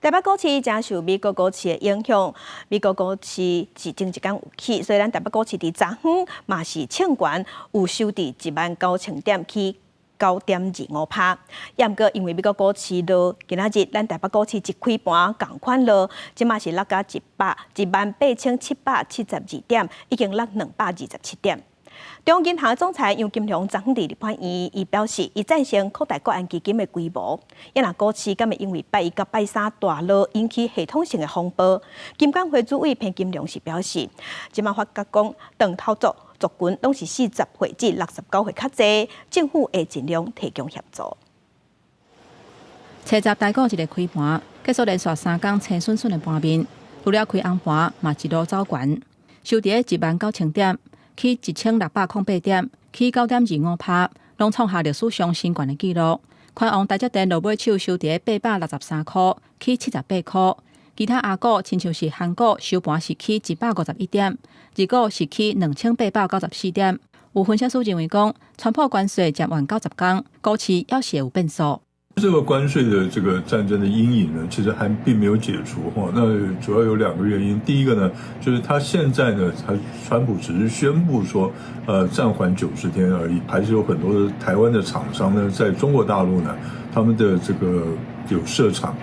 台北股市誠受美國股市的影響，美國股市是前一工有起，所以咱台北股市佇昨昏嘛是衝懸，有收佇19,000點起9.25%。也毋過因為美國股市落，今仔日咱台北股市一開盤仝款落，這馬是落甲18,772點，已經落227點。中央銀行總裁楊金龍昨昏佇立法院，伊表示，伊贊成擴大國安基金的規模。也若股市敢會因為拜一佮拜三大落引起系統性的風暴？金管會主委彭金龍是表示，這馬發覺講，長頭族族群攏是40歲至69歲較濟，政府會盡量提供協助。初十台股一个開盤，結束連續三工青筍筍的盤面，除了開紅盤，嘛一路走懸，收佇19,000點。起1608點，起9.25%，攏創下歷史上新懸的紀錄。寬王台積電落尾手收佇863塊，起78塊。其他亞股親像是韓股收盤是起151點，日股是起2894點。有分析師認為講，川普關稅暫緩90工，股市猶是會有變數。這個關稅的這個戰爭的陰影呢，其實還並沒有解除哈。那主要有兩個原因，第一個呢，就是他現在呢，他川普只是宣布說，暫緩90天而已，還是有很多的台灣的廠商呢，在中國大陸呢，他們的這個有設廠。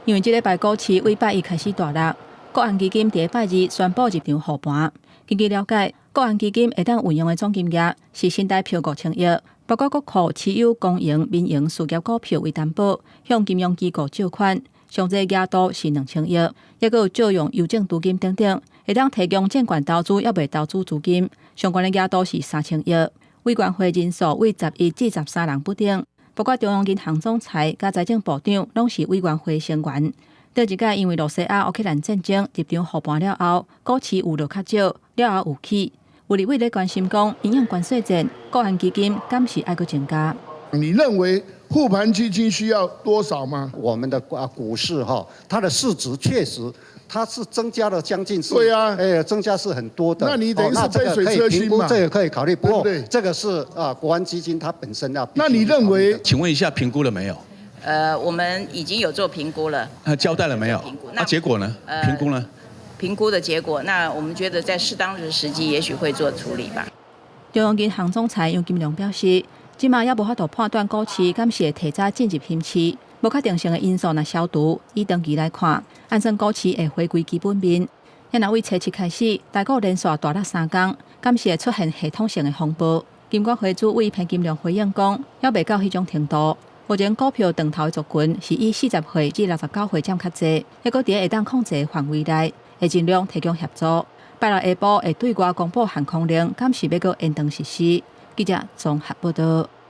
因為這禮拜股市為拜一開始大落，國安基金佇拜二宣布入場護盤。根據了解，國安基金會當運用的總金額是新台票5000億。包括國庫持有公營、民營事業股票為擔保，向金融機構借款，上濟額度是2000億，抑閣有借用郵政資金等等，會當提供證券投資，抑未投資資金，相關的額度是3000億。委員會人數為11至13人不等，包括中央銀行總裁佮財政部長攏是委員會成員。頂一擺因為羅西亞烏克蘭戰爭入場護盤了後，股市有落較少，了後有起。有立委咧關心講，因應關稅戰，國安基金敢是愛閣增加？你認為護盤基金需要多少嗎？我們的股市哈，它的市值確實它是增加了將近是，對啊，哎，增加是很多的。那你等於是杯水車薪嘛？這個可以考慮，不過這個是啊，國安基金它本身要。那你認為？請問一下，評估了沒有？我們已經有做評估了。那交代了沒有？評估，那結果呢？評估呢？評估的結果，那我們覺得在適當的時機，也許會做處理吧。中央銀行總裁楊金龍表示，這馬猶無法度判斷股市敢是會提早進入熊市，無確定性的因素若消除，以長期來看，按算股市會回歸基本面。也若為初七開始，台股連續大落三工，敢是會出現系統性的風暴？金管會主委彭金龍回應講，猶未到彼種程度。目前股票長頭的族群是以40歲至69歲佔較濟，抑閣佇會當控制範圍內，會盡量提供協助。拜六下晡會對外公布限空令，敢是欲閣延長實施？記者綜合報道。